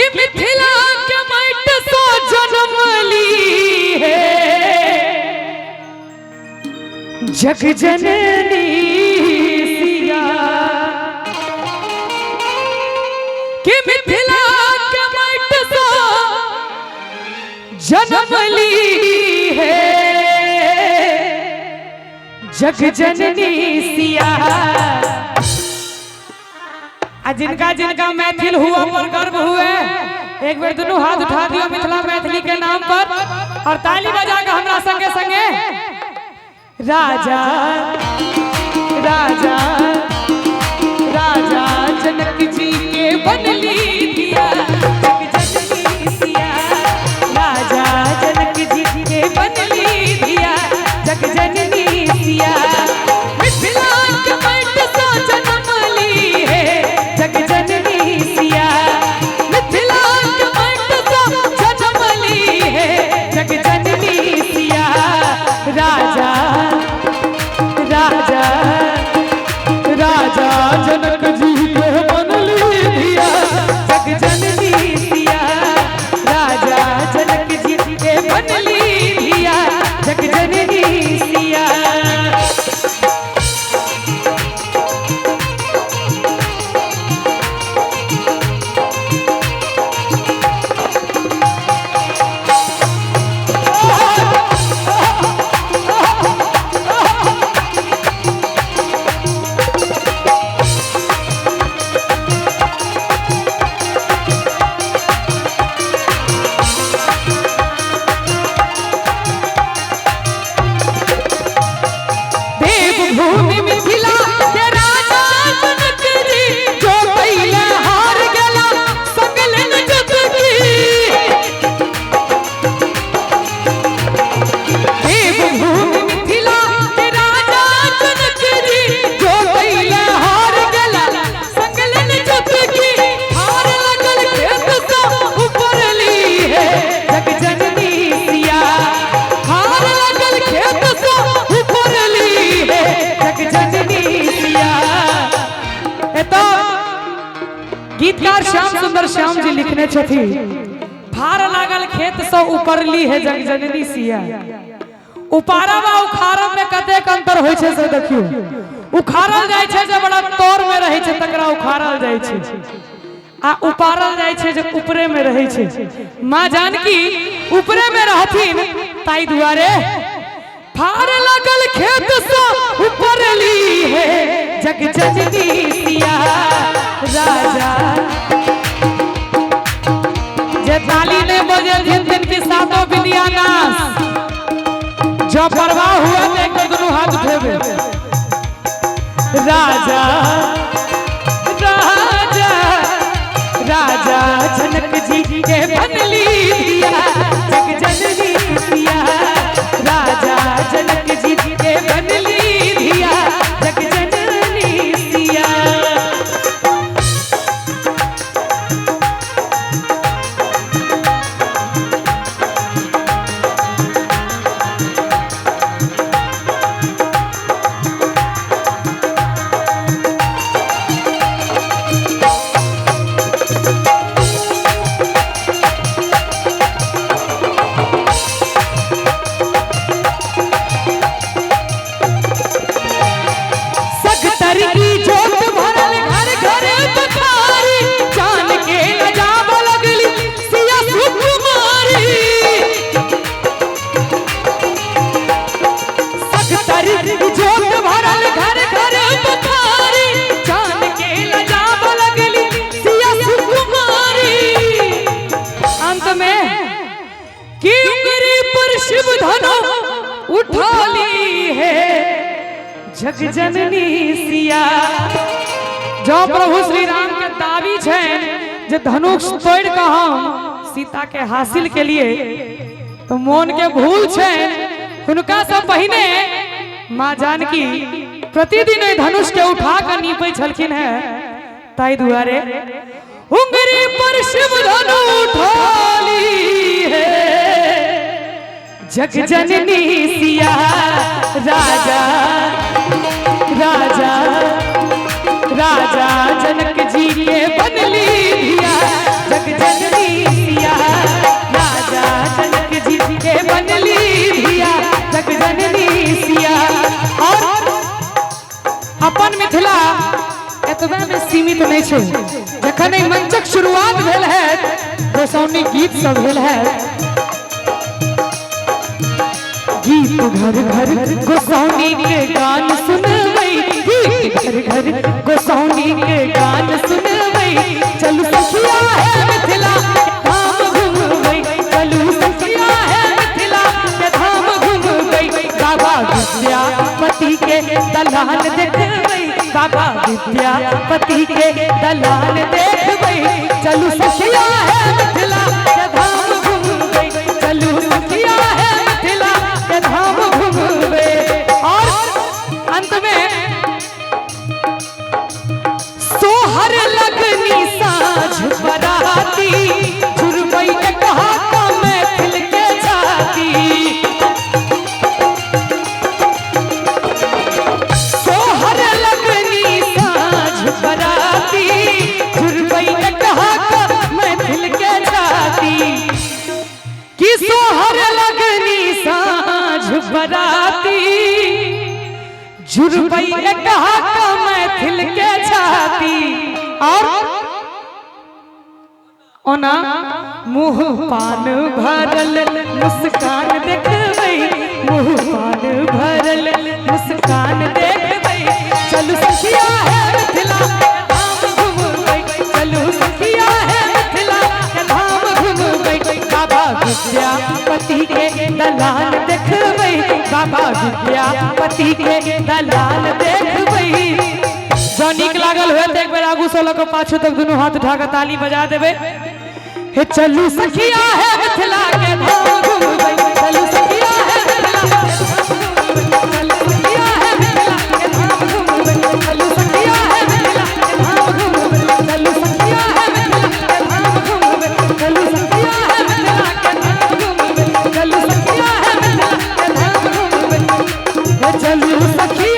कि मिथिला के माटि सँ जन्म ली है जग जननी सिया, कि मिथिला के माटि सँ जन्म ली है जग जननी सिया। आ जिनका जिनका मैथिल हुआ पर गर्व हुए, एक बेर दुनू हाथ उठा दियो मिथिला मैथिली के नाम पर और ताली बजा के हमरा संगे संगे राजा राजा राजा जनक जी के बनली धिया जग जननी सिया, राजा जनक जी के बनली धिया जग जननी सिया। मिथिला के माटि सँ जन्म ली है जग जननी सिया, मिथिला के माटि सँ जन्म ली है जग जननी सिया। राजा राजा राजा जनक जी के बनली धिया जग जननी सिया, राजा जनक जी के बनली धिया जग जननी सिया। देवभूमि मिथिला के राजा जनक जी जो कैला हार गेला सगलन जग की। देवभूमि मिथिला के राजा जनक जी जो कैला हार गेला सगलन जग की। हार लगल खेत सँ उपरली है जग जननी सिया, हार लगल खेत सँ उपरली है जग जननी सिया। एतऽ गीतकार श्याम सुंदर श्याम जी लिखने छथि, भार लागल खेत सँ उपरली है जग जननी सिया। उपारब आ उखाड़ब में कतेक अंतर होइ छै से देखियौ। उखाड़ल जाइ छै जे बड़ा तोर में रहै छै तकरा उखाड़ल जाइ छै, आ उपारल जाइ छै जे ऊपरे में रहै छै। माँ जानकी ऊपरे में रहथिन ताहि दुआरे फार लगल खेत सँ उपरली है जग जननी सिया। राजा जे ताली ने बजेथिन तिनकी सातो विद्या नाश, जब परवाह हुआ तो एक बेर दुनू हाथ उठेबे। राजा राजा राजा जनक जी के बनली धिया जग जननी सिया, राजा जनक जी के बनली धिया जग जननी सिया। सगतर की जोत भरल घर घर बखारी, जान के लजाब लगली सिया सुकुमारी। सगतर की जोत भरल घर घर बखारी, जान के लजाब लगली सिया सुकुमारी। अंत में कि उंगली पर शिव धनु उठा ली है जग जननी सिया। जो प्रभु श्री राम के दावी छनि जे धनुष तोड़ के हम सीता के हासिल के लिए, तो मोन के भूल छनि। हुनका से पहिने माँ जानकी प्रतिदिन ओहि धनुष के उठा के नीपै छलखिन है, ताहि दुआरे उंगरी पर शिव धनु उठा ली है जग जननी सिया। राजा राजा राजा जनक जी के बनली धिया जग जननी। छै। जखन एहि मंचक शुरुआत भेल है, गोसाउनी गीत सब भेल है, गीत घर घर गोसाउनी के गान सुनबै, गीत घर घर गोसाउनी के गान सुनबै, चलू सखिया है मिथिला धाम घुमबै, चलू सखिया है मिथिला के धाम घुमबै, बाबा विद्यापति के दलान देखबै, बाबा विद्यापति के दलान देखबै, चलू सखिया है मिथिला के धाम घुमबै, चलू सखिया है मिथिला के धाम घुमबै। और अंत में सोहर लगनी साँझ बराती, झुरबई कहा मैथिल के छाती, सोहर लगनी साँझ बराती, झुरबई कहा मैथिल के छाती, कि सोहर लगनी साँझ बराती, झुरबई कहा मैथिल के छाती। और ओना मुँह पान भरल मुस्कान देखबै, मुँह पान भरल मुस्कान देखबै, चलू सखिया है मिथिला धाम घुमबै, चलू सखिया है मिथिला धाम घुमबै, बाबा विद्यापति के दलान देखबै, बाबा विद्यापति के दलान देखबै। जँ नीक लागल हुए तऽ एक बेर आगू से लऽ कऽ पाछू तक दुनू हाथ उठा कऽ ताली बजा देबै। हे चलू सखिया है मिथिला के धाम घुमबै, चलू सखिया है मिथिला के धाम घुमबै, चलू सखिया है मिथिला के धाम घुमबै, चलू सखिया है मिथिला के धाम घुमबै, चलू सखिया है मिथिला के धाम घुमबै, चलू सखिया है मिथिला के धाम घुमबै, चलू सखिया है मिथिला के धाम घुमबै, हे चलू सखिया।